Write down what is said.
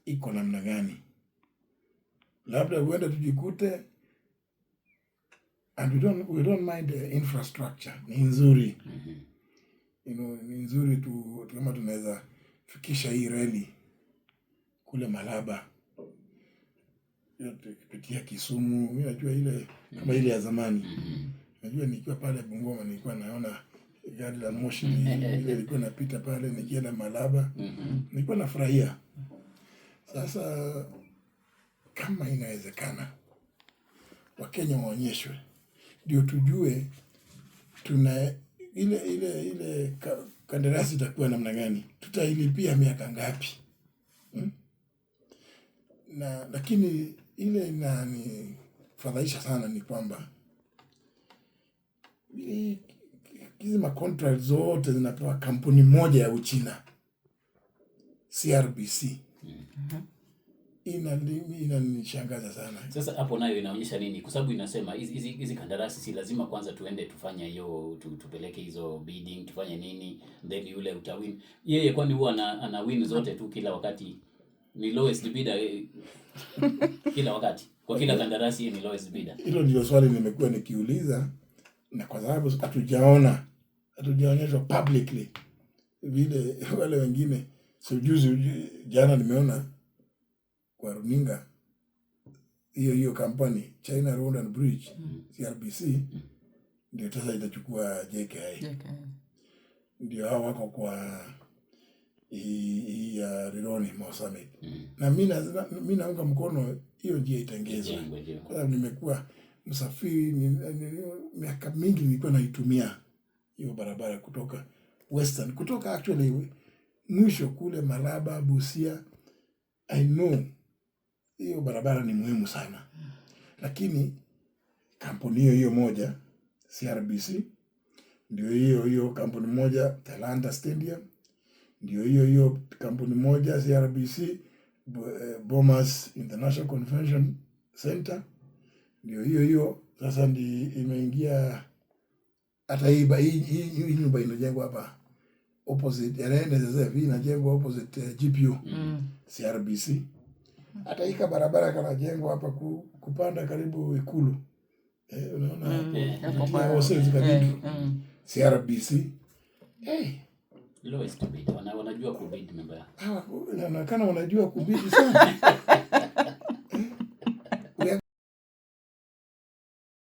iko namna gani. Labda huenda tujikute, and we don't mind the infrastructure ni nzuri, ni nzuri tu kama tunaweza fikisha hii reli kule Malaba, yote kupitia Kisumu. Mi najua ile kama ile ya zamani. Najua nikiwa pale Bungoma nilikuwa naona gari la moshi ile ilikuwa inapita pale nikienda Malaba, nilikuwa nafurahia. Sasa kama inawezekana, Wakenya waonyeshwe ndio tujue tuna ile kandarasi itakuwa namna gani, tutailipia miaka ngapi, Na lakini ile inanifadhaisha sana ni kwamba hizi ma contract zote zinapewa kampuni moja ya Uchina, CRBC. Inanishangaza sana. Sasa hapo nayo inaonyesha nini? Kwa sababu inasema hizi kandarasi si lazima kwanza tuende tufanye hiyo tupeleke hizo bidding, tufanye nini, then yule utawin. Yeye kwani huwa ana win zote tu kila wakati? Ni lowest bidder kila wakati. Kwa kila kandarasi yeye ni lowest bidder. Hilo ndilo swali nimekuwa nikiuliza, na kwa sababu hatujaonyeshwa publicly vile wale wengine. So juzi jana nimeona kwa runinga hiyo hiyo kampani China Road and Bridge, CRBC, ndio sasa itachukua JKIA. Ndio hao wako kwa hii ya Rironi Mau Summit. Na mi naunga mkono hiyo njia itengezwe Ijengwe, ndio. Kwa sababu nimekuwa msafiri miaka mingi, nilikuwa naitumia hiyo barabara kutoka Western, kutoka actually mwisho kule Malaba, Busia. I know hiyo barabara ni muhimu sana, lakini kampuni hiyo hiyo moja CRBC ndio hiyo hiyo kampuni moja Talanta Stadium, ndio hiyo hiyo kampuni moja CRBC Bomas International Convention Center, ndio hiyo hiyo sasa ndi imeingia hata hii nyumba inajengwa hapa opposite ya NSSF, hii inajengwa opposite GPO, CRBC. Hata hii barabara kanajengwa hapa kupanda karibu Ikulu, unaona hapo Hapo kupitia kwa All Cathedral, CRBC. Hey, Lowest bidder. Wanajua kubid mambo yao. Hawa inaonekana wanajua kubid sana.